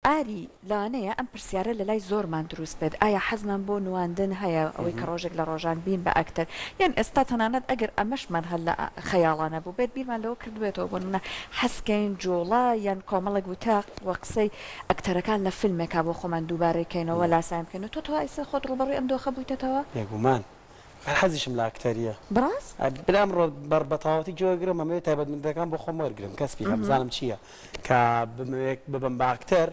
ئاری، لەوانەیە ئەم پرسیارە لە لای زۆرمان دروست بێت، ئایا حەزمان بۆ نواندن هەیە، ئەوەی کە ڕۆژێک لە ڕۆژان بین بە ئەکتەر، یان ئێستا تەنانەت ئەگەر ئەمەشمان هەر لە خەیاڵا نەبووبێت، بیرمان لەوە کردبێتەوە بۆ نموونە حەز کەین جووڵە یان کۆمەڵێک وتە و قسەی ئەکتەرەکان لە فیلمێکا بۆ خۆمان دووبارەی کەینەوە، لاسایان بکەینەوە، تۆ تا ئێستا خۆت ڕووبەڕووی ئەم دۆخە بوویتەتەوە؟ بێگومان. هەر حەزیشم لە ئەکتەرییە. بەڕاست؟ من ئەمڕۆ بە تەواوەتی گوێ ئەگرم، ئەمەوێ تایبەتمەندییەکان بۆ خۆم وەرگرم، کەسبی کەم، بزانم چییە کە بمەوێ ببم بە ئەکتەر،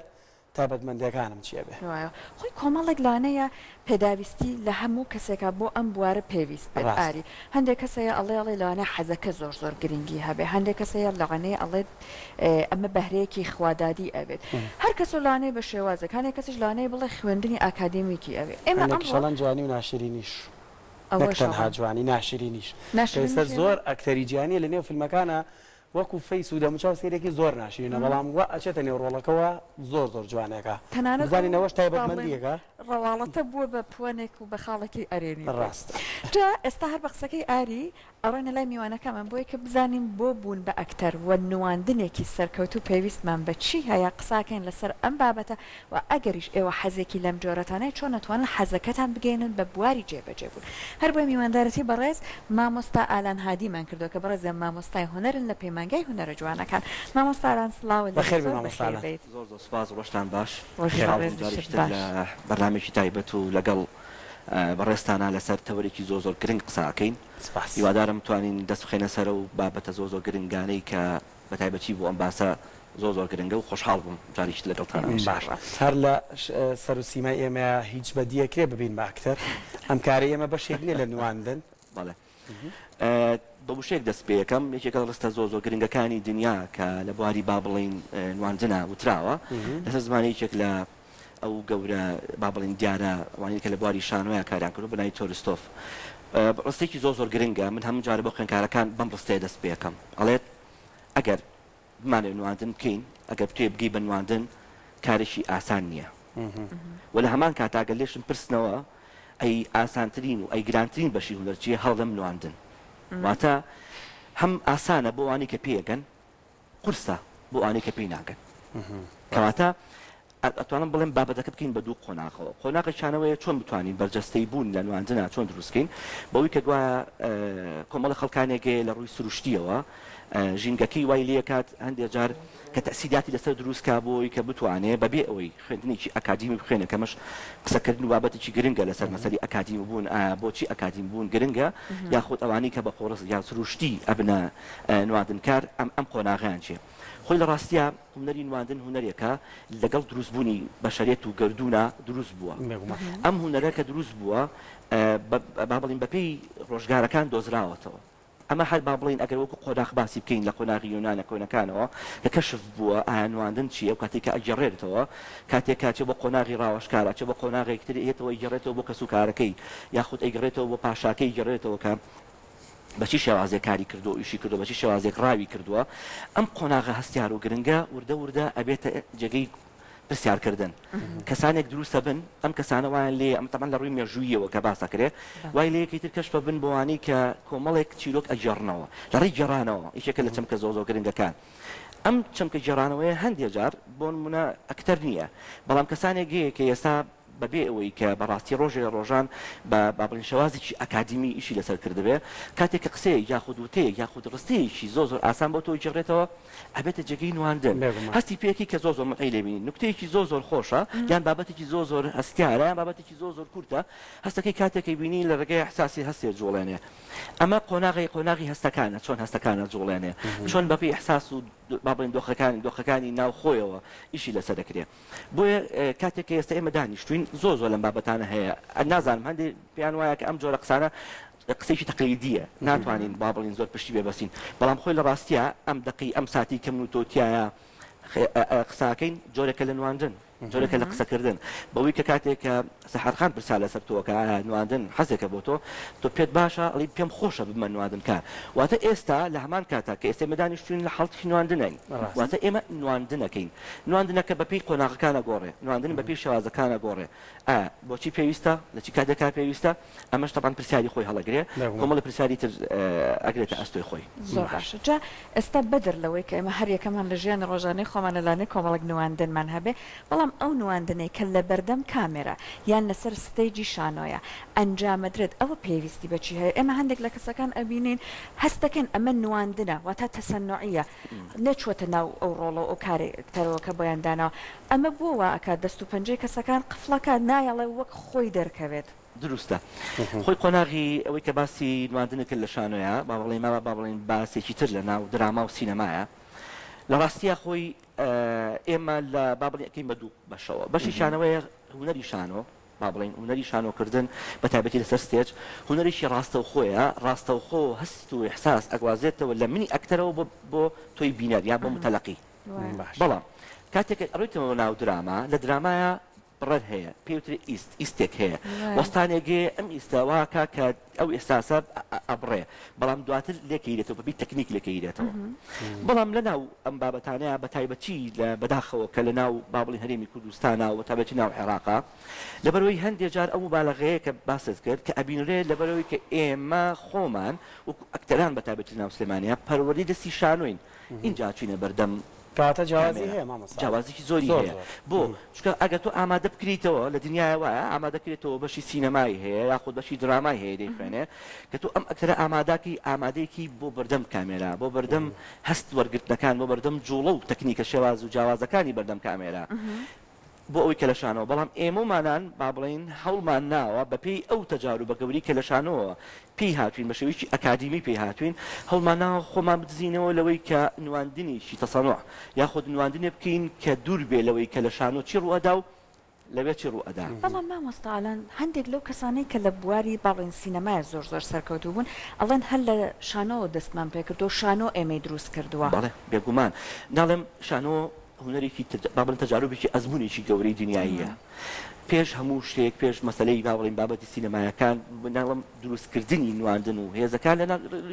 تایبەتمەندییەکانم چی ئەبێ. وایە. خۆی کۆمەڵێک لانەیە پێداویستی لە هەموو کەسێکا بۆ ئەم بوارە پێویست بێت. ڕاستە. ئاری. هەندێک کەس هەیە ئەڵێ ئەڵێ لەوانەیە حەزەکە زۆر زۆر گرنگی هەبێ. هەندێک کەس هەیە لەوانەیە ئەڵێت ئەمە بەهرەیەکی خوادادی ئەبێت. هەر کەسەو لەوانەیە بە شێوازێک، هەندێک کەسیش لەوانەیە بڵێ خوێندنی ئاکادیمیکی ئەوێ. ئێمە هەندێکیش ئەمڕۆ. ئەڵێن جوانی و ناشرینیش. نەک ئەوەش تەنها ئەڵێن. جوانی، ناشرینیش. کە ناشرینیش ئێستا هەیە؟ زۆر ئەکتەری جیهانییە لە نێو فیلمەکانا وەکو face و دەموچاو سەیرێکی زۆر ناشرینە بەڵام وا ئەچێتە نێو ڕۆڵەکەوە زۆر زۆر جوانێکە تەنانەت ئەو بزانین ئەوەش با بڵێین تایبەتمەندیەکە. ڕواڵەتە بووە بە پوەنێک و بە خاڵێکی ئەرێنی بۆی. ڕاستە. جا ئێستا هەر بە قسەکەی ئاری ئەڕۆینە لای میوانەکەمان بۆی کە بزانین بۆ بوون بە ئەکتەر و نواندنێکی سەرکەوتوو پێویستمان بە چی هەیە قساکەین لەسەر ئەم بابەتە و ئەگەریش ئێوە حەزێکی لەم جۆرەتان هەیە چۆن ئەتوانن حەزەکەتان بگەیەنن بە بواری جێبەجێ بوون هەر بۆیە میواندارەتی بەڕێز مامۆستا ئالان هادیمان کردووە کە بەڕێزیان مامۆستای هونەرن لە پەیمانگای هونەرە جوانەکان مامۆستا ئالان سڵاوت لێبێت بەخێر بێی زۆر مامۆستا بەخێر ئالان. بێیت. زۆر زۆر سوپاس ڕۆژتان باش. ڕۆژی خۆشحاڵ بووم بەڕێزیشت جارێکی تر باش. لە بەرنامەیەکی تایبەت و لەگەڵ بەڕێزتانا لەسەر تەوەرێکی زۆر زۆر گرنگ قسە ئەکەین. سپاس. هیوادارم بتوانین دەست بخەینە سەر ئەو بابەتە زۆر زۆر گرنگانەی کە بە تایبەتی بۆ ئەم باسە زۆر زۆر گرنگە و خۆشحاڵ بووم جارێکی تر لەگەڵتانا بم. باش هەر لە سەر و سیمای ئێمەیا هیچ بەدیەکرێ ببین بە ئەکتەر؟ ئەم کارەی ئێمە بەشێک نیە لە نواندن؟ بەڵێ بە وشەیەک دەست پێ یەکەم، یەکێکە لە ڕستە زۆر زۆر گرنگەکانی دنیا کە لە بواری با بڵێین نواندنا وتراوە لەسەر زمانی یەکێک لە ئەو گەورە با بڵێین دیارە ئەوانەی کە لە بواری شانۆیا کاریان کردووە بە ناوی تۆرستۆف. ڕستەیەکی زۆر زۆر گرنگە من هەموو جارێ بۆ خوێندکارەکان بەم ڕستەیە دەست پێ ئەکەم ئەڵێت ئەگەر بمانەوێ نواندن بکەین ئەگەر بتەوێ بگەی بە نواندن کارێکی ئاسان نییە و لە هەمان کاتا گەر لێشم پرسنەوە ئەی ئاسانترین و ئەی گرانترین بەشی هونەر چییە هەڵدەم نواندن واتە هەم ئاسانە بۆ ئەوانەی کە پێیەگەن قورسە بۆ ئەوانەی کە پێی ناگەن. کەواتە ئەتوانم بڵێم بابەتەکە بکەین بە دوو قۆناغەوە. قۆناغێکیانەوەیە چۆن بتوانین بەرجەستەی بوون لە نواندنا چۆن دروست کەین، بەوەی کە گوایە کۆمەڵە خەڵکانێک هەیە لە ڕووی سروشتییەوە ژینگەکەی وای لێکات هەندێک جار کە تەئسیراتی لەسەر دروست کا بۆ ئەوەی کە بتوانێ بەبێ ئەوەی خوێندنێکی ئەکادیمی بخوێنێ کە ئەمەش قسەکردن و بابەتێکی گرنگە لەسەر مەسەلەی ئەکادیمی بوون ئایا بۆچی ئەکادیمی بوون گرنگە یاخود ئەوانەی کە بە خۆڕسک یان سروشتی ئەبنە نواندنکار ئەم ئەم قۆناغەیان چیە؟ خۆی لە ڕاستیا هونەری نواندن هونەرێکە لەگەڵ دروست بوونی بەشەرێت و گەردوونا دروست بووە. بێگومان. ئەم هونەرە کە دروست بووە بە با بڵێین بە پێی ڕۆژگارەکان دۆزراوەتەوە. ئەمە هەر با بڵێین ئەگەر وەکوو قۆناغ باسی بکەین لە قۆناغی یۆنانە کۆنەکانەوە کە کەشف بووە ئایا نواندن چیە ئەو کاتەی کە ئەگێڕێتەوە کاتێک کە ئەچێ بۆ قۆناغی ڕاوەشکار ئەچێ بۆ قۆناغێک تر ئێتەوە ئەیگێڕێتەوە بۆ کەسوکارەکەی یاخود ئەیگەڕێتەوە بۆ پاشاکەی ئەیگێڕێتەوە کە بە چی شێوازێک کاری کردووە و ئیشی کردووە، بە چی شێوازێک ڕاوی کردووە، ئەم قۆناغە هەستیار و گرنگە وردە وردە ئەبێتە جێگەی پرسیارکردن. کەسانێک دروست ئەبن، ئەم کەسانە وایان لێیە، ئەمە تەبعەن لە ڕووی مێژووییەوە کە باس ئەکرێ، وای لێیە کە ئیتر کەشف ئەبن بۆوانەی کە کۆمەڵێک چیرۆک ئەگێڕنەوە. لە ڕێی گێڕانەوە، یەکێکە لە چەمکە زۆر زۆر گرنگەکان. ئەم چەمکە گێڕانەوەیە هەندێ جار، بۆ نموونە ئەکتەر نییە، بەڵام کەسانێک هەیە کە ئێستا بەبێ ئەوەی کە بە ڕاستی ڕۆژێ لە ڕۆژان بە با بڵێین شێوازێکی ئەکادیمی ئیشی لەسەر کردبێ، کاتێک کە قسەیەک یاخود وتەیەک یاخود ڕستەیەکی زۆر زۆر ئاسان بۆ تۆ ئەگێڕێتەوە، ئەبێتە جێگەی نواندن. بێگومان. هەستی پێ ئەکەی کە زۆر زۆر متعەی لێ بینی. نوکتەیەکی زۆر زۆر خۆشە یان بابەتێکی زۆر زۆر هەستیارە یان بابەتێکی زۆر زۆر کورتە، هەستەکەی کاتێک ئەیبینی لە ڕێگەی ئیحساسی هەستی ئەجووڵێنێ. ئەمە قۆناغی قۆناغی هەستەکانە، چۆن هەستەکان ئەجووڵێنێ، چۆن بەپێی ئیحساس و با بڵێین دۆخەکانی دۆخەکانی ناو خۆیەوە ئیشی لەسەر ئەکرێ. بۆیە کاتێک کە ئێستا ئێمە دانیشتوین زۆر زۆر لەم بابەتانە هەیە نازانم هەندێک پێیان وایە کە ئەم جۆرە قسانە قسەیەکی تەقلیدیە ناتوانین با بڵین زۆر پشتی بێ بەسین بەڵام خۆی لە ڕاستیە ئەم دەقی ئەم ساتی کە من و تۆ تایە قساکەین جۆرێکە لە نواندن جۆرێکە لە قسەکردن بەوەی کە کاتێک کە سەحەرخان پرسیار لەسەر تۆ کە ئایا نواندن حەزێکە بۆ تۆ تۆ پێت باشە ئەڵی پێم خۆشە ببمە نواندنکار واتە ئێستا لە هەمان کاتا کە ئێستا ئێمە دانیشتوین لە حاڵەتی نواندنین واتە ئێمە نواندنەکەین نواندنەکە بەپێی قۆناغەکان ئەگۆڕێ، نواندن بەپێی شێوازەکان ئەگۆڕێ. ئایا بۆچی پێویستە؟ لە چی کاتێکا پێویستە؟ ئەمەش تەبعەن پرسیاری خۆی هەڵەگرێ، کۆمەڵێ پرسیاری تر ئەگرێتە ئەستۆی خۆی. زۆر باشە جا ئێستا بەدەر لەوەی کە ئێمە هەر یەکەمان لە ژیانی ڕۆژانەی خۆمان لەلانەی کۆمەڵێک نواندنمان هەبێ، بەڵام. بەڵام ئەو نواندنەی کە لەبەردەم کامێرا یان لەسەر stage ی شانۆیە ئەنجامەدرێت ئەوە پێویستی بە چی هەیە؟ ئێمە هەندێک لە کەسەکان ئەبینین هەست دەکەین ئەمە نواندنە واتا تەسەنوعیە نەچووەتە ناو ئەو ڕۆڵە و ئەو کارێکتەرەوە کە بۆیان داناوە ئەمە بۆ وا ئەکات دەست و پەنجەی کەسەکان قفڵەکات نایەڵێ وەک خۆی دەرکەوێت. دروستە خۆی قۆناغی ئەوەی کە باسی نواندنت کرد لە شانۆیە با بڵێین با بڵێین باسێکی تر لە ناو دراما و سینەمایە لە ڕاستیا خۆی ئێمە لە با بڵێین ئەکەین بە دوو بەشەوە بەشی شانەوەیە هونەری شانۆ با بڵێین هونەری شانۆکردن بە تایبەتی لەسەر stage هونەرێکی ڕاستەوخۆیە ڕاستەوخۆ هەست و ئیحساس ئەگوازێتەوە لە منی ئەکتەرەوە بۆ بۆ تۆی بینەر یا بۆ متەلەقی بەڵام کاتێک ئەڕۆیتەوە ناو دراما لە درامایا بڕەر هەیە پێی وترێ ئیست، ئیستێک هەیە، وەستانێک هەیە، ئەم ئیستە وا ئەکا کە ئەو ئیحساسە ئەبڕێ، بەڵام دواتر لێکەیرێتەوە، بەپێی تەکنیک لێکەیرێتەوە. بەڵام لەناو ئەم بابەتانەیا بە تایبەتی لە بەداخەوە کە لەناو با بڵێین هەرێمی کوردستانا و بە تایبەتی ناو عێراقا لەبەرئەوەی هەندێ جار ئەو موبالەغەیە کە باست کرد کە ئەبینرێ لەبەرئەوەی کە ئێمە خۆمان وەکو ئەکتەران بە تایبەتی لەناو سلێمانیا پەروەردەی دەستی شانۆین ئینجا چوینە بەردەم کەواتە جیاوازی هەیە مامۆستا. جیاوازیکی زۆری هەیە بۆ؟ چونکە ئەگەر تۆ ئامادە بکریتەوە لە دنیایە وایە ئامادە کرێتەوە بەشی سینەمای هەیە یاخود بەشی درامای هەیە دەیخوێنێ کە تۆ ئەم ئەکتەرە ئاماداکەی ئامادەیەکی بۆ بەردەم کامێرا بۆ بەردەم هەست وەرگرتنەکان بۆ بەردەم جوڵە و تەکنیکە شێواز و جیاوازەکانی بەردەم کامێرا بۆ ئەوەی کە لە شانۆ، بەڵام ئێمەومانان با بڵێین هەوڵمان ناوە بە پێی ئەو تەجاروبە گەورەی کە لە شانۆوە پێی هاتووین، بە شێوەیەکی ئەکادیمی پێی هاتووین، هەوڵمان ناوە خۆمان بدزینەوە لەوەی کە نواندنێکی تەسەنوع یاخود نواندنێ بکەین کە دوور بێ لەوەی کە لە شانۆ چی ڕووئەدا و لەوێ چی ڕووئەدا. بەڵام مامۆستا ئالان هەندێک لەو کەسانەی کە لە بواری با بڵێین سینەمایە زۆر زۆر سەرکەوتوو بوون ئەڵێن هەر لە شانۆوە دەستمان پێکردووە و شانۆ ئێمەی دروست کردووە. بەڵێ بێگومان ناڵێم شانۆ هونەرێکی با بڵێین تەجاروبێکی ئەزموونێکی گەورەی دنیاییە پێش هەموو شتێک پێش مەسەلەی با بڵێین بابەتی سینەمایەکان ناڵم دروستکردنی نواندن و هێزەکان لە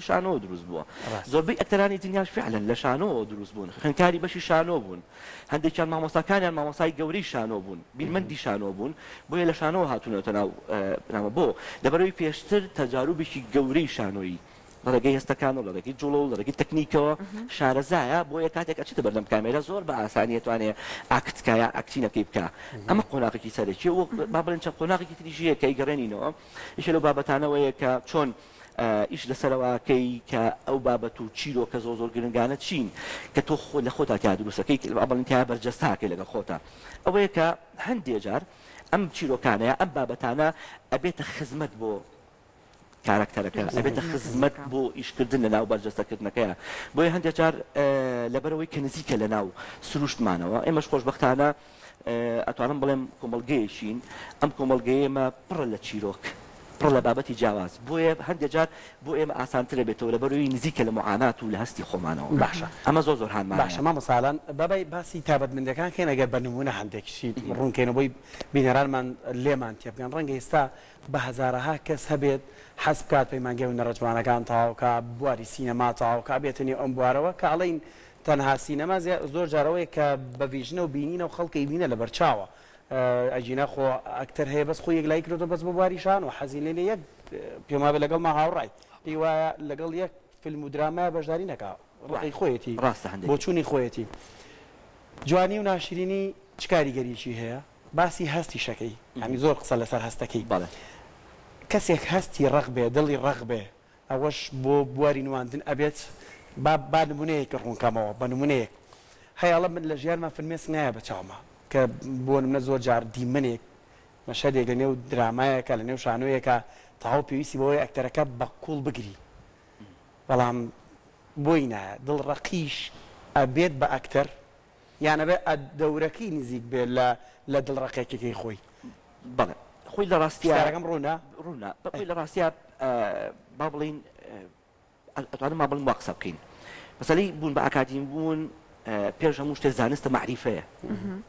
شانۆوە دروست بووە زۆربەی ئەکتەرانی دنیاش فعلەن لە شانۆوە دروست بوون خوێندکاری بەشی شانۆ بوون هەندێکیان مامۆستاکانیان مامۆستای گەورەی شانۆ بوون بیرمەندی شانۆ بوون بۆیە لە شانۆوە هاتوونەتە ناو نامە بۆ لەبەرەوەی پێشتر تەجاروبێکی گەورەی شانۆیی لە ڕێگەی هەستەکانەوە، لە ڕێگەی جوڵەوە، لە ڕێگەی تەکنیکەوە شارەزایە، بۆیە کاتێک ئەچێتە بەردەم کامێرا زۆر بە ئاسانی ئەتوانێ act کا یا acting ەکەی بکا. ئەمە قۆناغێکی سەرەکیە و با بڵێین چەند قۆناغێکی تریش هەیە کە ئەیگەڕێنینەوە. یەکێ لەو بابەتانەوەیە کە چۆن ئیش لەسەرەوە ئەکەی کە ئەو بابەت و چیرۆکە زۆر زۆر گرنگانە چین کە تۆ خۆ لە خۆتا تیا دروست ئەکەی، با بڵێین تیا بەرجەستە ئەکەی لەگەڵ خۆتا. ئەوەیە کە هەندێ جار ئەم چیرۆکانە یا ئەم بابەتانە ئەبێتە خزمەت بۆ کارەکتەرەکە ئەبێتە خزمەت بۆ ئیشکردن لە ناو بەرجەستەکردنەکەیا بۆیە هەندێک جار لەبەرئەوەی کە نزیکە لە ناو سروشتمانەوە ئێمەش خۆشبەختانە ئەتوانم بڵێم کۆمەڵگەیەکین ئەم کۆمەڵگەیە ئێمە پڕە لە چیرۆک پڕ لە بابەتی جیاواز بۆیە هەندێک جار بۆ ئێمە ئاسانترە بێتەوە لەبەرئەوەی نزیکە لە معانات و لە هەستی خۆمانەوە باشە ئەمە زۆر زۆر هانمان باشە مامۆستا ئالان با باسی تایبەتمەندیەکان کەین ئەگەر بە نموونە هەندێک شی ڕوون کەینەوە بۆی بینەرانمان لێمان تێبگەن ڕەنگە ئێستا بە هەزارەها کەس هەبێت حەز بکات پەیمانگای هونەرە جوانەکان تەواو کا، بواری سینەما تەواو کا، بێتە نێو ئەم بوارەوە، کە ئەڵێین تەنها سینەما زۆر جار ئەوەیە کە بە vision ە و بینینە و خەڵک ئەیبینە لەبەر چاوە، ئەگینا خۆ ئەکتەر هەیە بەس خۆی یەکلایی کردۆتەوە بەس بۆ بواری شانۆ حەزی لێ نیە یەک پێم وابێ لەگەڵما هاوڕای پێی وایە لەگەڵ یەک فیلم و درامایا بەشداری نەکا ڕقی خۆیەتی ڕاستە هەندێک بۆچوونی خۆیەتی جوانی و ناشرینی چ کاریگەریی هەیە؟ باسی هەستیش ئەکەی یانی زۆر قسە لەسەر هەستەکەی بەڵێ. کەسێک هەستی ڕەق بێ دڵی ڕەق بێ ئەوەش بۆ بواری نواندن ئەبێت با با نمونەیەک ڕوون کەمەوە بە نمونەیەک هەیاڵە من لە ژیانما فرمێسک نایە بە چاوما کە بۆ نمونە زۆر جار دیمەنێک مەشهەدێک لە نێو درامایەکە لە نێو شانۆیەکە تەواو پێویستی بەوەیە ئەکتەرەکە بە قووڵ بگری بەڵام بۆی نایە دڵ ڕەقیش ئەبێت بە ئەکتەر یان ئەبێ دەورەکەی نزیک بێ لە لە دڵ ڕەقێکەکەی خۆی. بەڵێ خۆی لە ڕاستیا. پرسیارەکەم ڕوونە؟ ڕوونە خۆی لە ڕاستیا با بڵێین ئەتوانم با بڵێم وا قسە بکەین مەسەلەی بوون بە ئاکادیمی بوون پێش هەموو شتێ زانستە مەعریفەیە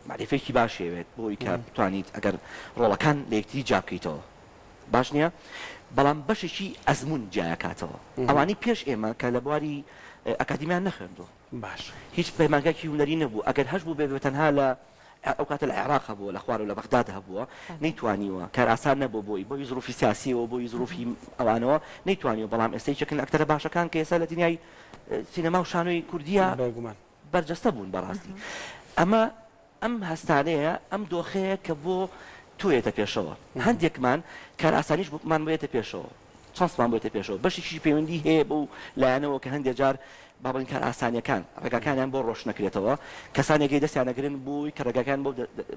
مەعریفەیەکی باش ئەوێت بۆ ئەوەی کە بتوانیت ئەگەر ڕۆڵەکان لە یەکتری جیا بکەیتەوە باش نییە بەڵام بەشێکی ئەزموون جیاکاتەوە ئەوانەی پێش ئێمە کە لە بواری ئەکادیمیان نەخوێندووە باش. هیچ پەیمانگایەکی هونەری نەبوو، ئەگەر هەشبووبێ بێ تەنها لە ئەو کاتە لە عێراق هەبووە لە خوارەوە لە بەغداد هەبووە نەیتوانیوە کار ئاسان نەبووە بۆی بۆی زروفی سیاسیەوە بۆی زروفی ئەوانەوە نەیتوانیوە بەڵام ئێستا یەکێکن لە ئەکتەرە باشەکان کە ئێستا لە دنیای سینەما و شانۆی کوردیە بێگومان. بەرجەستە بوون بەڕاستی ئەمە. ئەم هەستانەیە، ئەم دۆخەیە کە بۆ تۆ یەتە پێشەوە. هەندێکمان کارئاسانیش مان بۆ یەتە پێشەوە، چانسمان بۆ یەتە پێشەوە. بەشێکیشی پەیوەندی هەیە بەو لایەنەوە کە هەندێ جار با بڵێین کارئاسانییەکان ڕێگاکانیان بۆ ڕۆشنەکرێتەوە، کەسانێک هەیە دەستیان ئەگرن بۆی کە ڕێگاکان بۆ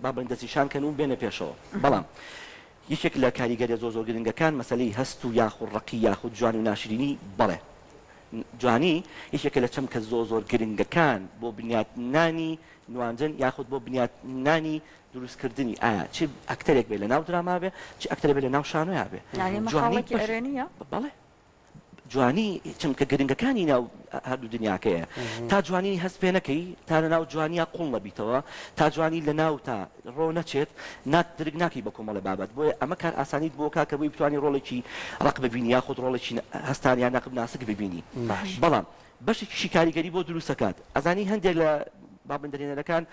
با بڵێین دەستنیشان کەن و بێنە پێشەوە. بەڵام یەکێک لە کاریگەریە زۆر زۆر گرنگەکان مەسەلەی هەست و یاخود ڕەقی یاخود جوانی و ناشرینی، بەڵێ جوانی یەکێکە لە چەمکە زۆر زۆر گرنگەکان بۆ بنیاتنانی نواندن یاخود بۆ بنیاتنانی دروستکردنی ئایا چ ئەکتەرێک بێ لە ناو دراما بێ چ ئەکتەرێ بێ لە ناو شانۆیا بێ یانی ئەمە جوانی خاڵێکی بەش ئەرێنییە؟ بەڵێ جوانی چەمکە گرنگەکانی ناو هەردوو دنیاکەیە تا جوانی هەست پێ نەکەی تا لە ناو جوانیا قوڵ نەبیتەوە تا جوانی لە ناو تا ڕۆ نەچێت نات درک ناکەی بە کۆمەڵێ بابەت بۆیە ئەمە کار ئاسانیت بۆ کا کە بۆی بتوانی ڕۆڵێکی ڕەق ببینی یاخود ڕۆڵێکی هەستان یان نەقب ناسک ببینی باش. بەڵام بەشێکیشی کاریگەری بۆ دروست ئەکات ئەزانی هەندێک لە با بڵێین دەرهێنەرەکان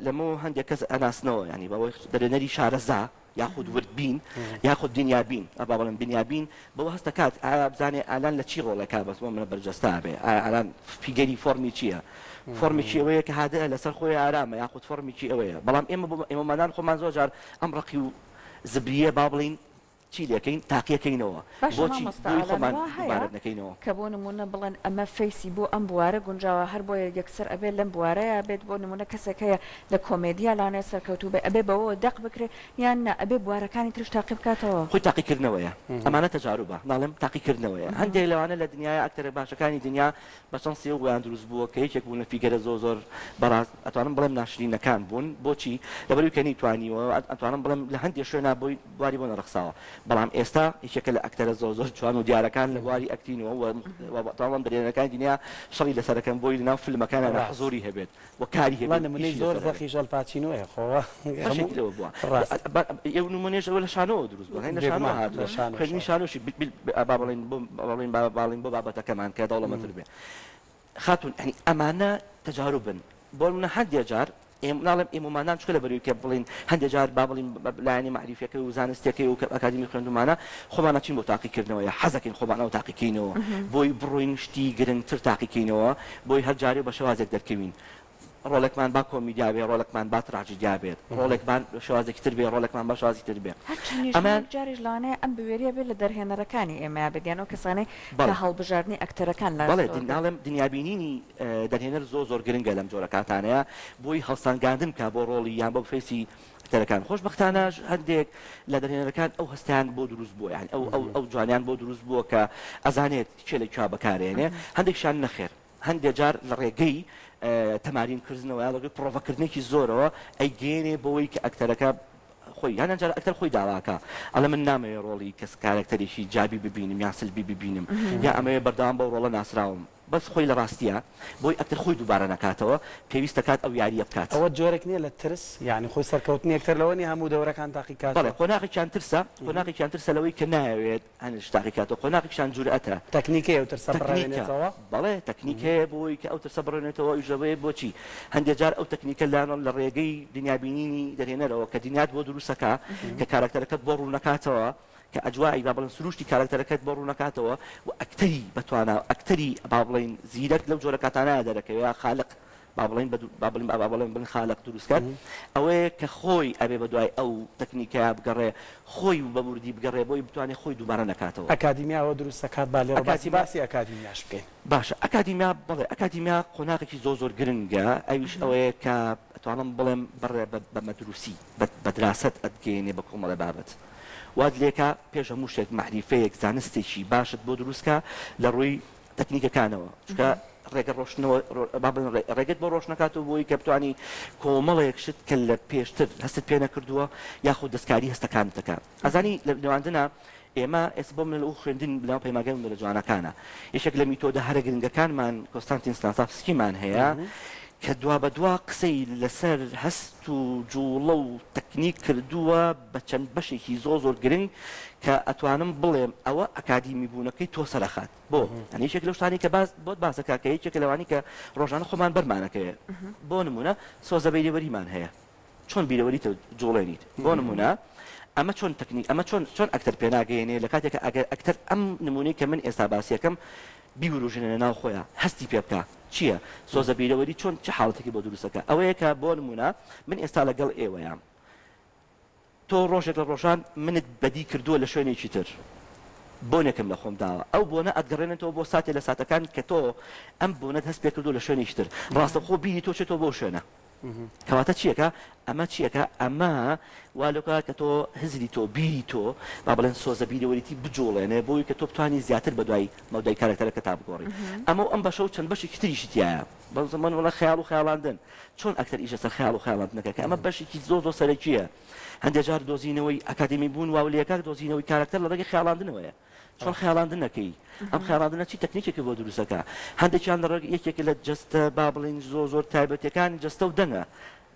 لەمەوە هەندێک کەس ئەناسنەوە یانی بەوەی دەرهێنەری شارەزا یاخود وردبین یاخود دنیابین با بڵێم دنیابین بەوە هەست دەکات ئایا بزانێ ئالان لە چی ڕۆڵێکا بەس بۆ منە بەرجەستە ئەبێ ئایا ئالان figure ی فۆڕمی چییە فۆڕمێکی ئەوەیە کە هادئە لەسەر خۆی ئارامە یاخود فۆڕمێکی ئەوەیە بەڵام ئێمە بۆ ئێمەمانان خۆمان زۆر جار ئەم ڕەقی و زبریە با بڵێین چی لێکەین تاقیەکەینەوە باشە بۆچی مامۆستا بۆی ئالان خۆمان وا هەیە دووبارە نەکەینەوە. کە بۆ نموونە بڵێن ئەمە face ی بۆ ئەم بوارە گونجاوە هەر بۆیە یەکسەر ئەبێ لەم بوارەیا بێت بۆ نموونە کەسێک هەیە لە کۆمێدیا لانەیە سەرکەوتوو بێ ئەبێ بەوەوە دەق بکرێ یان نا ئەبێ بوارەکانی تریش تاقی بکاتەوە؟ خۆی تاقیکردنەوەیە ئەمانە تەجاروبە ناڵێم تاقیکردنەوەیە هەندێک لەوانە لە دنیایە ئەکتەرە باشەکانی دنیا بە چەند سێو بۆیان دروست بووە کە یەکێک بوون لە figure ە زۆر زۆر بەڕاست ئەتوانم بڵێم ناشرینەکان بوون بۆچی لەبەرئەوەی کە نەیتوانیوە ئەتوانم بڵێم لە هەندێک شوێنا بۆی بواری بۆ نەڕەخساوە بەڵام ئێستا یەکێکە لە ئەکتەرە زۆر زۆر جوان و دیارەکان لە بواری ئەکتینەوە و ئەتوانم بڵێم دەرهێنەرەکانی دنیا شەڕی لەسەر ئەکەن بۆی لەناو فیلمەکانیان ڕاست. حزوری هەبێت و کاری وەڵا هەبێت و نمونەی ئیشی زۆر لەسەر هەبێت. زەقیش ئەلپاچینۆیە خۆ بەشێکی هەموو لەوە بووە ڕاست. ئەو نمونەیەش ئەوە لە شانۆوە دروست بووە هەی لە شانۆوە بێگومان هاتووە لە شانۆشەوە. خوێندنی شانۆشی با بڵێین بۆ بڵێین با بڵێین بۆ بابەتەکەمان کە دەوڵەمەندتر بێ خاتوون یانی ئەمانە تەجاروبن بۆ نمونە هەندێ جار ئێم ناڵێم ئێمەمانان چونکە لەبەرئەوەی کە بڵێین هەندێ جار با بڵێین لایەنی مەعریفیەکەی و زانستیەکەی و کە ئەکادیمی خوێندومانە خۆمان ئەچین بۆ تاقیکردنەوە یا حەزەکەین خۆمان ئەو تاقیکەینەوە بۆی بڕۆین شتی گرنگتر تاقیکەینەوە بۆی هەر جارێ بە شێوازێک دەرکەوین ڕۆڵێکمان با کۆمیدیا بێ ڕۆڵێکمان با تراجیدیا بێت ڕۆڵێکمان بە شێوازێکی تر بێ ڕۆڵێکمان بە شێوازی تر بێ هەرچەندیش ئەمەیان هەندێک جاریش لەوانەیە ئەم بوێریە بێت لە دەرهێنەرەکانی ئێمەیا بێت یان ئەو کەسانەی کە بەڵێ هەڵبژاردنی ئەکتەرەکان لە بەڵێ ئەستۆ ئەگرن. ناڵێم دنیابینینی دەرهێنەر زۆر زۆر گرنگە لەم جۆرە کاتانەیا بۆی هەڵسانگاندن بکا بۆ ڕۆڵی یان بۆ face ی ئەکتەرەکان خۆشبەختانەش هەندێک لە دەرهێنەرەکان ئەو هەستیان بۆ دروست بووە یان ئەو ئەو ئەو جوانیان بۆ دروست بووە کە ئەزانێت کێ لە کوێ بەکارێنێ هەندێکشیان نەخێر هەندێ جار لە ڕێگەی تەمارین کردنەوە یا ڕێگەی پڕۆڤەکردنێکی زۆرەوە ئەیگەیەنێ بەوەی کە ئەکتەرەکە خۆی هەندێک جار ئەکتەر خۆی داواکا ئەڵێ من نامەوێ ڕۆڵی کەس کارەکتەرێکی جابی ببینم یان سلبی ببینم یا ئەمەوێ بەردەوام بەو ڕۆڵە ناسراوم بەس خۆی لە ڕاستیا بۆی ئەکتەر خۆی دووبارە نەکاتەوە پێویست دەکات ئەو یارییە بکات. ئەوە جۆرێک نییە لە ترس؟ یانی خۆی سەرکەوتنی ئەکتەر لەوە نییە هەموو دەورەکان تاقی بەڵێ کاتەوە؟ قۆناغێکیان ترسە، قۆناغێکیان ترسە لەوەی کە نایەوێت هەندێک شت تاقی کاتەوە، قۆناغێکیان جورئەتە. تەکنیک هەیە ئەو ترسە تەکنیکە، بڕەوێنێتەوە؟ بەڵێ تەکنیک هەیە بۆ ئەوەی کە ئەو ترسە بڕەوێنێتەوە، ئەویش لەوەیە بۆچی هەندێک جار ئەو تەکنیکە لانە لە ڕێگەی دنیابینینی دەرهێنەرەوە کە دنیات بۆ دروست ئەکا، کە کاراکتەرەکەت بۆ ڕوون ئەکاتەوە، کە ئەجوایی با بڵێن سروشتی کاراکتەرەکەت بۆ ڕوونەکاتەوە و ئەکتەری بەتوانا و ئەکتەری با بڵێین زیرەک لەو جۆرە کاتانەیا دەرەکەوێ یا خالق با بڵێین بە با بڵێین با بڵێن بڵێن خالق دروستکەر ئەوەیە کە خۆی ئەبێ بە دوای ئەو تەکنیکەیا بگەڕێ خۆی و بە وردی بگەڕێ بۆی بتوانێ خۆی دووبارە نەکاتەوە. ئەکادیمیا ئەوە دروست دەکات با لێرەوە باسی ئەکادیمیا باسی ئەکادیمیاش بکەین. باشە ئەکادیمیا بەڵێ ئەکادیمیا قۆناغێکی زۆر زۆر گرنگە ئەویش ئەوەیە کە ئەتوانم بڵێم بەڕێ بە مەدروسی بە بە دراست ئەتگەیەنێ بە کۆمەڵێ بابەت. وات لێکا پێش هەموو شتێک مەعریفەیەک زانستێکی باشت بۆ دروست کا لە ڕووی تەکنیکەکانەوە چونکە ڕێگە ڕۆشنەوە با بڵێین ڕێگەت بۆ ڕۆشن ئەکاتەوە بۆی کە بتوانی کۆمەڵێک شت کە لە پێشتر هەستت پێ نەکردووە یاخود دەستکاری هەستەکانت دەکا ئەزانی لە نواندنا ئێمە ئێستا بۆ من لەو خوێندن لەناو پەیمانگای هونەرە جوانەکانە یەکێک لە میتۆدە هەرە گرنگەکانمان کۆستانتین ستانسافسکیمان هەیە کە دوابەدوا قسەی لەسەر هەست و جوڵە و تەکنیک کردووە بە چەند بەشێکی زۆر زۆر گرنگ کە ئەتوانم بڵێم ئەوە ئەکادیمی بوونەکەی تۆ سەرەخات بۆ یانی یەکێک لەو شتانەی کە باس بۆت باس دەکات کە یەکێکە لەوانەی کە ڕۆژانە خۆمان بەرمانەکەوێ بۆ نموونە سۆزەبەیرەوەریمان هەیە. چۆن بیرەوەریت جوڵێنیت بۆ نمونە ئەمە چۆن تەکنیک ئەمە چۆن چۆن ئەکتەر پێناگەیەنێ لە کاتێک ئەگەر ئەکتەر ئەم نمونەی کە من ئێستا باسیەکەم بیوروژێنێ لە ناو خۆیا هەستی پێ بکا چییە سۆزە بیرەوەری چۆن چ حاڵەتێکی بۆ دروستەکە ئەوەیە کە بۆ نمونە من ئێستا لەگەڵ ئێوەیام تۆ ڕۆژێک لە ڕۆژان منت بەدی کردووە لە شوێنێکی تر بۆنێکم لە خۆم داوە ئەو بۆنە ئەتگەڕێنێتەوە بۆ ساتێ لە ساتەکان کە تۆ ئەم بۆنەت هەست پێ کردووە لە شوێنێکی تر ڕاستەوخۆ بیری تۆ چێتەوە بۆ شوێنە کەواتە چیەکە ئەمە چیەکە ئەمە وا لەکە کە تۆ هزری تۆ بیری تۆ با بڵێن سۆزە بیرەوەریتی بجوڵێنێ بۆی کە تۆ بتانی زیاتر بە دوای مەودای کارەکتەرەکە تا بگۆڕی ئەمە و ئەم بەشە و چەند بەشێکی تریشی تایە بەم زمان وڵە خەیاڵ و خەیاڵاندن چۆن ئەکتەر ئیش لەسەر خەیاڵ و خەیاڵاندنەکە کە ئەمە بەشێکی زۆر زۆر سەرەکییە هەندێک جار دۆزینەوەی ئەکادیمی بوون واولەکە دۆزینەوەی کارەکتەر لە ڕێگەی خەیاڵاندنەوەیە چۆن خەیاڵاندنەکەی ئەم خەیاڵاندنە چی تەکنیکێکی بۆ دروستەکە هەندێکیان لە ڕێگ یەکێک لە جەستە با بڵین زۆر زۆر تایبەتەکانی جەستە و دەنگە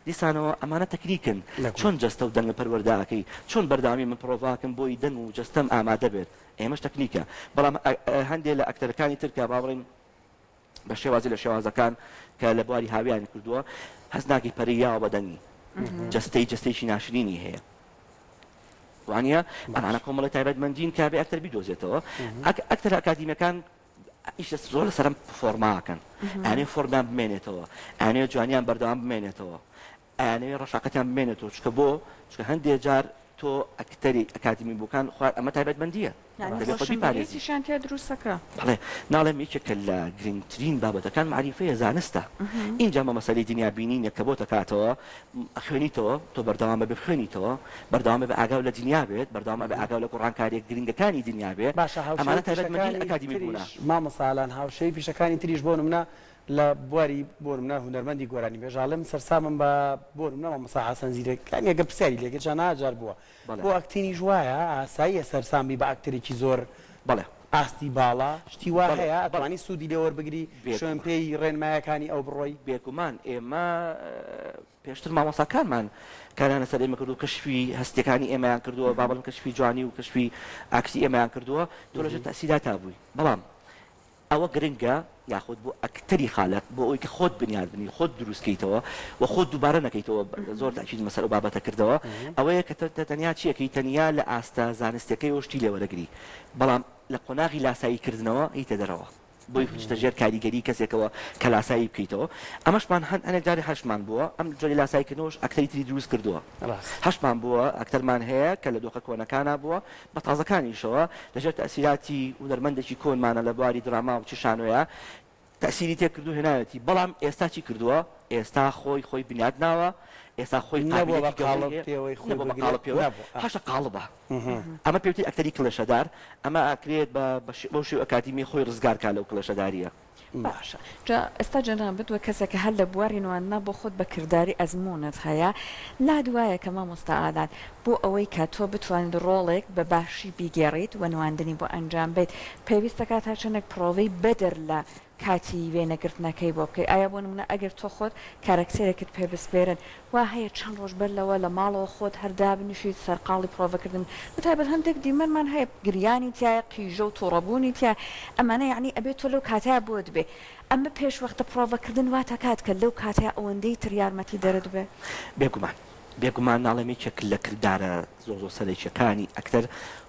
دیسانەوە ئەمانە تەکنیکن چۆن جەستە و دەنگە پەروەردەکەی چۆن بەردەوامی من پرۆڤاکەم بۆی دەنگ و جەستەم ئامادە بێت ئێمەش تەکنیکە بەڵام هەندێک لە ئەکتەرەکانی تر کە با بڵین بە شێوازی لە شێوازەکان کە لە بواری هاویانی کردووە هەست ناکەی پەرەی یاوە بە دەنگی جەستەی جەستەیەکی ناشرینی هەیە وانە ئەمانە کۆمەڵی تایبەتمەندین کە بێ ئەکتەر بیدۆزێتەوە ئەکتەر ئەکادیمەکان ئیش زۆر لەسەرم فۆرماکەن ئەنێ فۆرمیان بمێنێتەوە ئەنێ جوانیان بەردەوام بمێنێتەوە ئەیانەوێ ڕەشاقەتیان بمێنێتەوە چونکە بۆ؟ چونکە هەندێ جار تۆ ئەکتەری ئەکادیمی بووکان خوا ئەمە تایبەتمەندییە یانی دەبێ خۆت بیپارێزی. ڕۆشنبیریتیشیان تیا دروستەکا. بەڵێ ناڵێم یەکێکە لە گرنگترین بابەتەکان مەعریفەیە زانستە ئینجا مە مەسەلەی دنیا بینینە کە بۆت ئەکاتەوە ئەخوێنیتەوە تۆ بەردەوام ئەبێ بخوێنیتەوە بەردەوام ئەبێ ئاگاو لە دنیا بێت بەردەوام ئەبێ ئاگاو لە گۆڕانکاریە گرنگەکانی دنیا بێ باشە هاوشێوەی ئەمانە تایبەتمەندین پیشەکانی ئەکادیمی بوونە. تریش مامۆستا ئالان هاوشێوەی پیشەکانی تریش بۆ نمونە لە بواری بۆ نمونە هونەرمەندی گۆرانی بێژ ئەڵێم سەرسامم بە بۆ نمونە مامۆستا حەسەن زیرەک یانی ئەگەر پرسیاری لێ کرد چەنەها جار بووە بەڵێ. بۆ ئەکتینیش وایە ئاساییە سەرسام بی بە ئەکتەرێکی زۆر بەڵێ. ئاستی باڵا شتی وا بەڵێ هەیە بەڵێ. ئەتوانی سوودی لێ وەربگری شوێن بێگومان. پێی ڕێنمایەکانی ئەو بڕۆی؟ بێگومان ئێمە پێشتر مامۆستاکانمان کاریان لەسەر ئێمە کردووە کەشفی هەستیەکانی ئێمەیان کردووە با بڵێم کەشفی جوانی و کەشفی ئاکتی ئێمەیان کردووە تۆ لەژێر تەئسیراتا بووی بەڵام ئەوە گرنگە یاخود بۆ ئەکتەری خالق بۆ ئەوەی کە خۆت بنیات بنی خۆت دروست کەیتەوە و خۆت دووبارە نەکەیتەوە زۆر تاکید مەسەر ئەو بابەتە کردەوە ئەوەیە کە تە تەنیا چیەکەی تەنیا لە ئاستە زانستیەکەیەوە شتی لێ وەرەگری بەڵام لە قۆناغی لاسایی کردنەوە هیتە دەرەوە بۆی بچیتە ژێر کاریگەری کەسێکەوە کە لاسایی بکەیتەوە ئەمەشمان هەن هەنێک جاری هەشمان بووە ئەم جۆری لاسایی کردنەوەش ئەکتەری تری دروست کردووە هەشمان بووە ئەکتەرمان هەیە کە لە دۆخە کۆنەکانا بووە بە تازەکانیشەوە لەژێر تەئسیراتی هونەرمەندێکی کۆنمانە لە بواری دراما و چ شانۆیا تەئسیری تێ کردو هێناوێتی بەڵام ئێستا چی کردووە ئێستا خۆی خۆی بنیات ناوە ئێستا خۆی نەبووە بە قابیلێکی گەورەی قاڵب هەیە پێوەی خۆی نەبووە بە بگرێت قاڵب پێوە نەبووە ئا. هەشە قاڵبە ئەمە پێوتری ئەکتەری کڵێشەدار ئەمە ئەکرێت بە بەو شێوە ئەکادیمیە خۆی ڕزگار کا لەو کڵێشەداریە. باشە جا ئێستا جەنابت وەک کەسێک کە هەر لە بواری نواندنا بۆ خۆت بە کرداری ئەزموونت هەیە لات وایە کە مامۆستا ئالان بۆ ئەوەی کە تۆ بتوانیت ڕۆڵێک بە باشی بیگێڕیت و نواندنی بۆ ئەنجام بەیت پێویست دەکات تا چەندێک پڕۆڤەی بەدەر لە کاتی وێنەگرتنەکەی بۆ بکەیت ئایا بۆ نمونە ئەگەر تۆ خۆت کارەکتەرێکت پێ بسپێرن وا هەیە چەند ڕۆژ بەر لەوە لە ماڵەوە خۆت هەر دابنیشیت سەرقاڵی پرۆڤەکردن بی بەتایبەت هەندێک دیمەنمان هەیە گریانی تیایە قیژە و توڕەبوونی تیایە ئەمانە یەعنی ئەبێ تۆ لەو کاتەیا بۆت بێ ئەمە پێشوەختە پرۆڤەکردن واتەکات کە لەو کاتەیا ئەوەندەی تر یارمەتی دەرت بێ. بێگومان بێگومان ناڵێم یەکێک لە کردارە زۆر زۆر سەرەکیەکانی ئەکتەر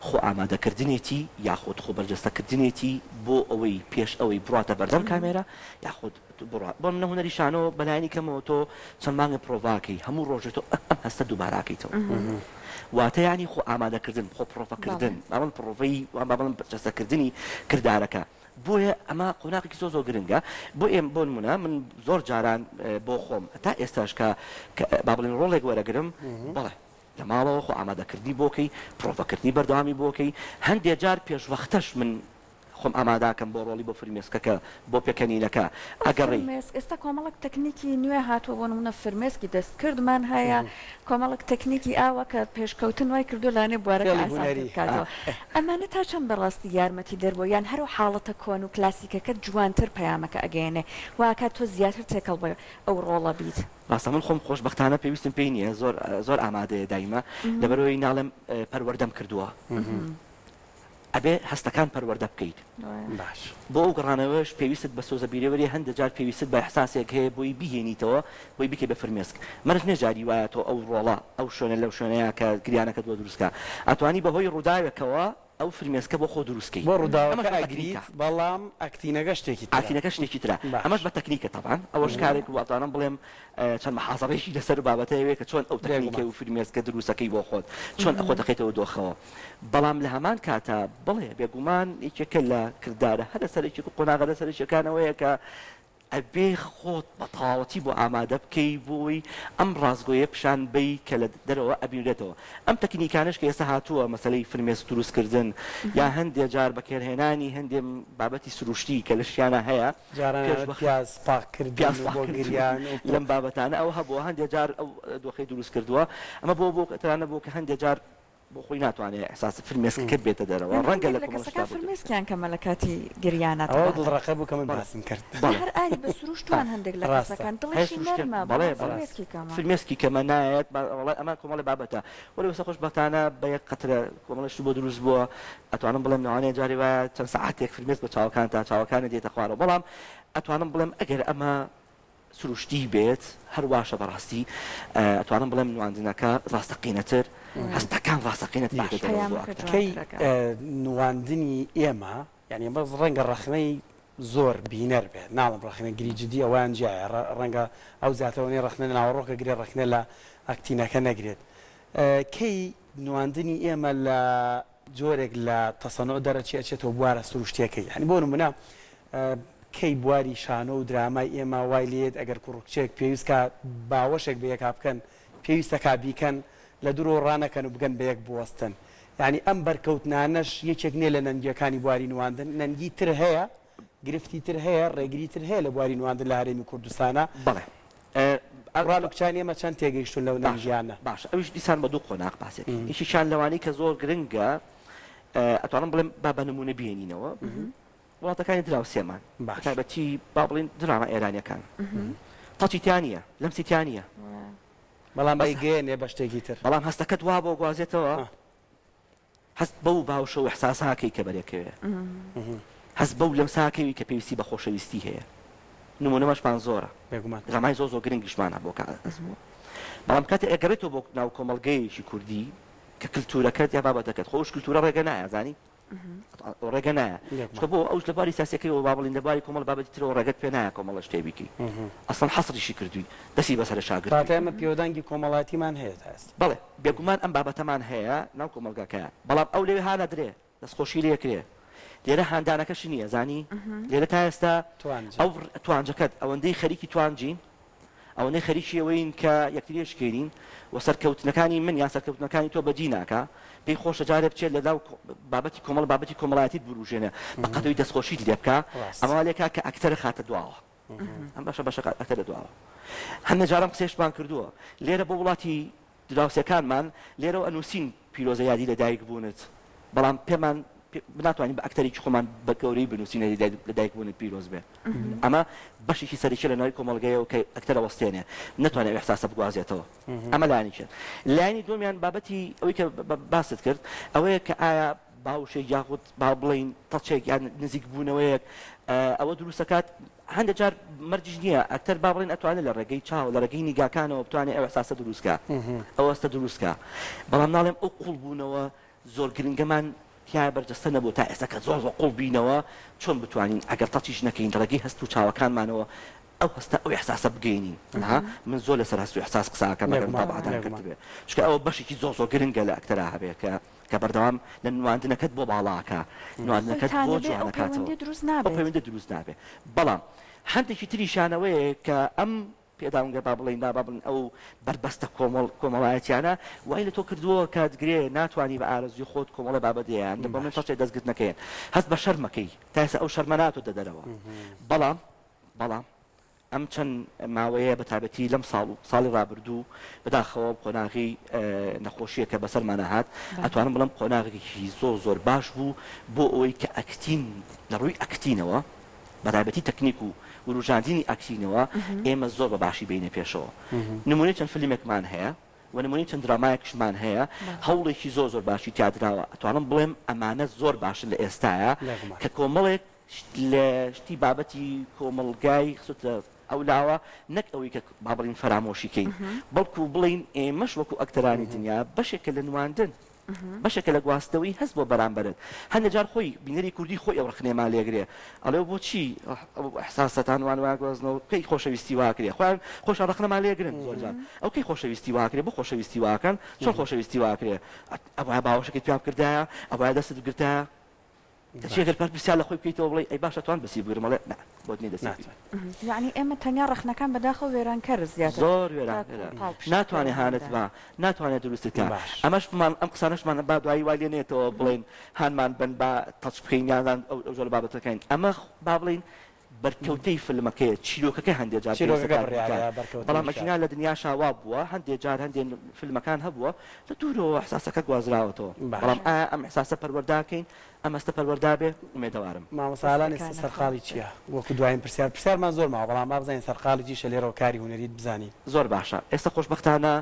خۆ ئامادەکردنێتی یاخود خۆ بەرجەستەکردنێتی بۆ ئەوەی پێش ئەوەی بڕاتە بەردەم کامێرا یاخود بڕا بۆ منە هونەری شانۆ بەلایەنی کەمەوە تۆ چەند مانگە پرۆڤاکەی هەموو ڕۆژێ تۆ ئەم هەستە دووباراکەیتەوە واتە ینی خۆ ئامادەکردن خۆ پرۆڤەکردن باڵم پرۆڤەی با بڵێم بەرجەستەکردنی کردارەکە بۆیە ئەمە قۆناغێکی زۆر زۆر گرنگە بۆ ئێم بۆ نمونە من زۆر جاران بۆ خۆم تا ئێستاش کە با بڵێن ڕۆڵێک وەرەگرم بەڵێ لە ماڵەوە خۆ ئامادەکردنی بۆکەی پرۆڤەکردنی بەردەوامی بۆکەی هەندێ جار پێشوەختەش من خۆم ئاماداکەم بۆ ڕۆڵی بۆ فرمێسکەکە بۆ پێکەنینەکە ئەگەڕی. فرمێسک ئێستا کۆمەڵێک تەکنیکی نوێ هاتووە بۆ نموونە فرمێسکی دەستکردمان هەیە کۆمەڵێک تەکنیکی ئاوا کە پێشکەوتن وای کردووە لانێ بوارەکە فێڵی ئاسانتر هونەری. بکاتەوە ئەمانە تا چەند بەڕاستی یارمەتیدەر بووە یان هەر ئەو حاڵەتە کۆن و کلاسیکەکە جوانتر پەیامەکە ئەگەیەنێ وا ئەکات تۆ زیاتر تێکەڵ بە ئەو ڕۆڵە بیت؟ ڕاستە من خۆم خۆشبەختانە پێویستم پێی نییە زۆر زۆر ئامادەیە دایمە لەبەرئەوەی ناڵێم پەروەردەم کردووە. ئەبێ هەستەکان پەروەردە بکەیت. باش. بۆ ئەو گەڕانەوەش پێویستت بە سۆزە بیرەوەری هەندێ جار پێویستت بە ئیحساسێک هەیە بۆی بیهێنیتەوە بۆی بیکەی بە فرمێسک. مەرج نیە جاری وایە تۆ ئەو ڕۆڵە ئەو شوێنە لەو شوێنەیە کە گریانەکەت بۆ دروست کا ئەتوانی بە هۆی ڕووداوێکەوە ئەو فرمێسکە بۆ خۆ دروست کەی. بۆ ئەمەش ڕووداوەکە بە ئەگریت تەکنیکە. بەڵام ئەکتینەکە شتێکی ترە. ئاکتینەکە شتێکی ترە. باش. ئەمەش بە تەکنیکە تەبعەن. ئەوەش کارێک بوو ئەتوانم بڵێم چەند محازەرەیەکی لەسەر بابەتە هەیە کە چۆن ئەو تەکنیکە بێگومان. و فرمێسکە دروستەکەی بۆ خۆت چۆن خۆت ئەخەیتەوە دۆخەوە. بەڵام لە هەمان کاتا بەڵێ بێگومان یەکێکە لە کردارە هەرە سەرەکیەک و قۆناغە هەرە سەرەکیەکان ئەوەیە کە ئەبێ خۆت بە تەواوەتی بۆ ئامادە بکەی بۆی ئەم ڕاستگۆیە پیشان بەی کە لە دەرەوە ئەبینرێتەوە ئەم تەکنیکانەش کە ئێستا هاتووە مەسەلەی فرمێسک دروست کردن یا هەندێ جار بەکێرهێنانی هەندێ بابەتی سروشتی کە لە شیانە هەیە جاران پێش ئەوە وەخت پیاز پاک کردن پیاز و پاک بۆ کردن گریان و لەم بابەتانە ئەوە هەبووە هەندێ جار ئەو دۆخەی دروست کردووە ئەمە بۆ بۆ تەنانەت بۆ کە هەندێ جار بۆ خۆی ناتوانێ ئیحساس فرمێسکەکە بێتە دەرەوە یان ڕەنگە هەندێک لە لە کۆمەڵە شتا کەسەکان بۆ دروست بێت. فرمێسکیان کەمە لە کاتی گریانا ئەوە تەنانەت. دڵڕەقە بوو کە من بەڵێ باسم کرد. نا بەڵێ هەر ئاری بە سروشت ئا وان هەندێک لە ڕاستە. کەسەکان هەیە دڵیشی سروشتیان نەرمە بەڵێ بەڵام بەڵێ فرمێسکی کەمە. فرمێسکی کەمە نایەت با وەڵا ئەمە کۆمەڵێ بابەتە وەلێ ئێستا خۆشبەختانە بە یەک قەترە کۆمەڵێ شت بۆ دروست بووە ئەتوانم بڵێم لەوانەیە جارێ وایە چەند سەعاتێک فرمێسک بە چاوەکانتا چاوەکانت دێتە خوارەوە بەڵام ئەتوانم بڵێم ئەگەر ئەمە سروشتی بێت هەر واشە بەڕاستی ئەتوانم بڵێم نواندنەکە ڕاستەقینەتر هەستەکان ڕاستەقینەتر دێتە دەرەوە بۆ پەیامەکە ئەکتەر. کەی جوانترەکە. نواندنی ئێمە یانی بەس ڕەنگە ڕەخنەی زۆر بینەر بێت ناڵێم ڕەخنەگری جدی ئەوەیان جیایە ڕەنگە ئەو زیاتر ئەوەنەی ڕەخنە لە ناوەڕۆکە گرێ ڕەخنە لە ئەکتینەکە نەگرێت کەی نواندنی ئێمە لە جۆرێک لە تەسەنوع دەرەچێ ئەچێتەوە بوارە سروشتیەکەی یانی بۆ نمونە کەی بواری شانۆ و درامای ئێمە وای لێیەت ئەگەر کوڕ و کچێک پێویست کا باوەشێک بە یەکا بکەن پێویستە کا بیکەن لە دوورەوە ڕانەکەن و بگەن بە یەک بوەستن یانی ئەم بەرکەوتنانەش یەکێک نیە لە نەنگیەکانی بواری نواندن نەنگی تر هەیە گرفتی تر هەیە ڕێگری تر هەیە لە بواری نواندن لە هەرێمی کوردستانا. بەڵێ کوڕان و کچانی ئێمە چەند تێگەیشتوون لەو باشە نەنگیانە؟ باشە ئەویش دیسان بە دوو قۆناغ باسی ئەکەین یەکێکیان لەوانەی کە زۆر گرنگە ئەتوانم بڵێم با بە نموونە بهێنینەوە وڵاتەکانی دراوسێمان بە باش. تایبەتی با بڵێین دراما ئێرانیەکان تەچی تیا نییە لەمسی تیا نییە بەڵام بەس ئەیگەیەنێ بە شتێکی تر. بەڵام هەستەکەت وا بۆ گوازێتەوە هەست بەو باوشە و ئیحساسە ئەکەی کە بەرێکەوێ. هەست بەو لەمسە ئەکەوی کە پێویستی بە خۆشەویستی هەیە. نموونەمەشمان زۆرە. بێگومان. درامای زۆر زۆر گرنگیشمان هەبووە کە ئەزموون. بەڵام کاتێ ئەگەڕێتەوە بۆ ناو کۆمەڵگەیەکی کوردی کە کلتوورەکەت یا بابەتەکەت، خۆ ئەوش کلتوورە ڕێگە نایە زانی؟ ڕێگە نایە چونکە بۆ ئەوش لە بواری سیاسیەکەیەوە با بڵێین لە بواری کۆمەڵە بابەتی ترەوە ڕێگەت پێ نایە کۆمەڵە شتێ بیکەی ئەسڵەن حەسریشی کردووی دەستی بەسەر شاگردووی. واتە ئێمە پێودانگی کۆمەڵایەتیمان هەیە تا ئێستا. بەڵێ بێگومان ئەم بابەتەمان هەیە ناو کۆمەڵگاکەیا بەڵام ئەو لەوێ هانەدرێ دەستخۆشی لێکرێ لێرە هاندانەکەشی نییە زانی لێرە تا ئێستا توانجە. ئەو توانجەکەت ئەوەندەی خەریکی توانجین ئەوەندەی خەریکی ئەوەین کە یەکتری ئەشکێنین و سەرکەوتنەکانی من یان سەرکەوتنەکانی تۆ بەدی ناکا، پێی خۆشە جارێ بچێت لە ناو بابەتی کۆمەڵ بابەتی کۆمەڵایەتیت بوروژێنێ بە قەدەوی دەستخۆشیت لێ بکا، ئەمە وا لێکا کە ئەکتەر خاتە دواوە. ئەم بەشە بەشە ئەکتەر لە دواوە. هەندێ جار ئەم قسەیەشمان کردووە لێرە بۆ وڵاتی دراوسێکانمان لێرەوە ئەنووسین پیرۆزە یادی لە دایک بوونت بەڵام پێمان ناتوانین بە ئەکتەرێکی خۆمان بە گەورەی بنووسین لە دایک بوونت پیرۆز بێ ئەمە بەشێکی سەرەکی لە ناوی کۆمەڵگەیەوە کە ئەکتەرە وەستێنێ نەتوانێت ئەو ئیحساسە بگوازێتەوە ئەمە لایەنێکیان لایەنی دووەمیان بابەتی ئەوەی کە باست کرد ئەوەیە کە ئایا باوشێک یاخود با بڵێین تەچێک یان نزیکبوونەوەیەک ئەوە دروستەکات هەندێک جار مەرجیش نییە ئەکتەر با بڵێین ئەتوانێت لە ڕێگەی چاو لە ڕێگەی نیگاکانەوە بتوانێت ئەو ئیحساسە دروست کا ئەو هەستە دروست کا بەڵام ناڵێم ئەو قوڵبوونەوە زۆر گرنگەمان تیا بەرجەستە نەبوو تا ئێستا کە زۆر زۆر قوڵ بینەوە چۆن بتوانین ئەگەر تەچیش نەکەین لە ڕێگەی هەست و چاوەکانمانەوە ئەو هەستە ئەو ئیحساسە بگەینین ها من زۆر لەسەر هەست و ئیحساس قسە ئەکەم ئەگەر متابەعەتان کردبێ چونکە ئەوە بەشێکی زۆر زۆر گرنگە لە ئەکتەرا هەبێ کە کە بەردەوام لە نواندنەکەت بۆ باڵاکە، نواندنەکەت تا بۆ نەبێ ئەو جوانەکاتەوە، پەیوەندیە دروست ئەو نابێت. پەیوەندیە دروست نابێ. بەڵام هەندێکی تریشیان ئەوەیە کە ئەم پێداونگە با بڵێین با بڵێین ئەو بەربەستە کۆمەڵ کۆمەڵایەتیانە وای لە تۆ کردووە کە گرێ ناتوانی بە ئارەزووی خۆت کۆمەڵێ بابەت هەیە لە بەڵێن باش. تەچێ دەستگرتنەکەیەن هەست بە شەرمەکەی تا ئێستا ئەو شەرمە ناتۆتە دەرەوە بەڵام بەڵام ئەم چەند ماوەیە بە تایبەتی لەم ساڵ و ساڵی ڕابردوو بەداخەوە قۆناغی نەخۆشیە کە بەسەرمانە هات ئەتوانم بڵێم قۆناغێکی زۆر زۆر باش بوو بۆ ئەوەی کە ئەکتین لە ڕووی ئەکتینەوە بە تایبەتی تەکنیک و وروژاندنی ئەکتینەوە ئێمە زۆر بە باشی بینە پێشەوە نمونەی چەند فیلمێکمان هەیە. و نمونەی چەند درامایەکشمان هەیە هەوڵێکی زۆر زۆر باشی تیا دراوە ئەتوانم بڵێم ئەمانە زۆر باشن لە ئێستایا کە کۆمەڵێک لە شتی بابەتی کۆمەڵگای خستۆتە ئەو لاوە نەک ئەوەی کە با بڵێین فەرامۆشی کەین بەڵکو بڵێین ئێمەش وەکو ئەکتەرانی دنیا بەشێکە لە نواندن بەشێکە لە گواستنەوەی هەست بۆ بەرامبەرت. هەندێ جار خۆی بینەری کوردی خۆی ئەو ڕەخنەیەمان لێگرێ ئەڵێ بۆچی ئەو ئیحساسەتان وان وا گوازنەوە کەی خۆشەویستی وا کرێ خۆیان خۆشیان ڕەخنەمان لێگرن زۆر جار ئەو کەی خۆشەویستی وا کرێ بۆ خۆشەویستی واکەن چۆن خۆشەویستی وا کرێ ئەبوایە باوەشێکت پیا بکردایە ئەبوایە دەستت بگرتایە کەچی ئەگەر پرسیار لە خۆی بکەیتەوە بڵێی ئەی باشە توان دەستی بگرم ئەڵێ نا بۆت نیە دەستی بگری. یەعنی ئێمە تەنیا ڕەخنەکان بەداخەوە وێرانکەر زیاتر زۆر وێرانکەرە تاکو پاڵپشتی ناتوانێ هانت پەیوەندیدار. با ناتوانێ دروستت کا باش. ئەمەشمان ئەم قسانەشمان با دوایی وای لێ نێتەوە بڵێین هانمان بەن با تەچ بکەین یان ئەو ئەو جۆرە بابەتەکەین ئەمە با بڵێین بەرکەوتەی فلمەکەیە چیرۆکەکە هەندێ جار پێویستە چیرۆکەکە کار بڕیارە بکات بەڵام بەرکەوتنیشە. ئەگینا لە دنیاشا وا بووە هەندێ جار هەندێ فلمەکان هەبووە لە دوورەوە ئیحساسەکە گوازراوەتەوە باش. بەڵام ئایا ئەم ئیحساسە پەروەرداکەین ئەم هەستە پەروەردا بێ ئومێدەوارم. مامۆستا ئالان ئێستا دەستەکانت سەرقاڵی خۆش بێت. چیە؟ وەکو دواین پرسیار پرسیارمان زۆر ماوە بەڵام با بزانین سەرقاڵی چیشە لێرەوە کاری هونەریت بزانین. زۆر باشە ئێستا خۆشبەختانە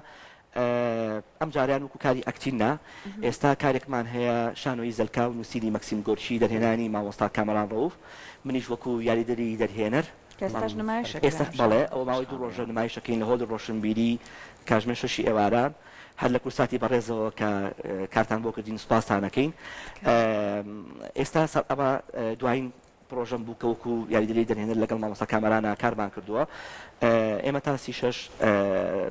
ئەم جارەیان وەکو کاری ئەکتین نا ئێستا کارێکمان هەیە شانۆیی زەلکاو نووسینی مەکسیم گۆرکی دەرهێنانی مامۆستا کامەران ڕەوف منیش وەکو یاریدەری دەرهێنەر کە ئێستاش نمایشەکرێ ئێستا بەڵێ ئەوە ماوەی دوو ڕۆژە نمایشەکەین لە هۆڵی ڕۆشنبیری کاژمێر شەشی ئێواران هەر لە کوردساتی بەڕێزەوە کە کارتان بۆ کردین سوپاستان ئەکەین ئێستا ئەمە دوایین پڕۆژەم بوو کە وەکو یاریدەری دەرهێنەر لەگەڵ مامۆستا کامەرانا کارمان کردووە ئێمە تا 36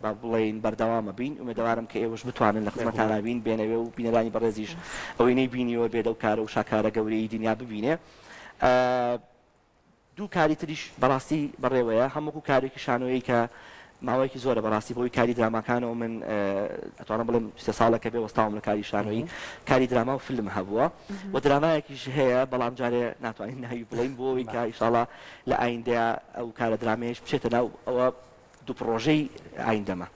با بڵێین بەردەوامە بین ئومێدەوارم کە ئێوەش بتوانن لە خزمەتانا بین بێنەوێ و بینەرانی بەڕێزیش ئەوەی نەیبینیوە بێ لەو کارە و شاکارە گەورەی دنیا ببینێ. دوو کاری تریش بەڕاستی بەڕێوەیە، هەم وەکو کارێکی شانۆیی کە ماوەیەکی زۆرە بەڕاستی بەهۆی کاری دراماکانەوە من ئەتوانم بڵێم سێ ساڵێکە بێ وەستاوم لە کاری شانۆیی، کاری دراما و فیلم هەبووە و درامایەکیش هەیە بەڵام جارێ ناتوانین ناوی بڵێین بۆ ئەوەی کە ئیشاڵا لە ئایندەیا ئەو کارە درامەیەش بچێتە ناو ئەوە دوو پڕۆژەی ئایندەمە.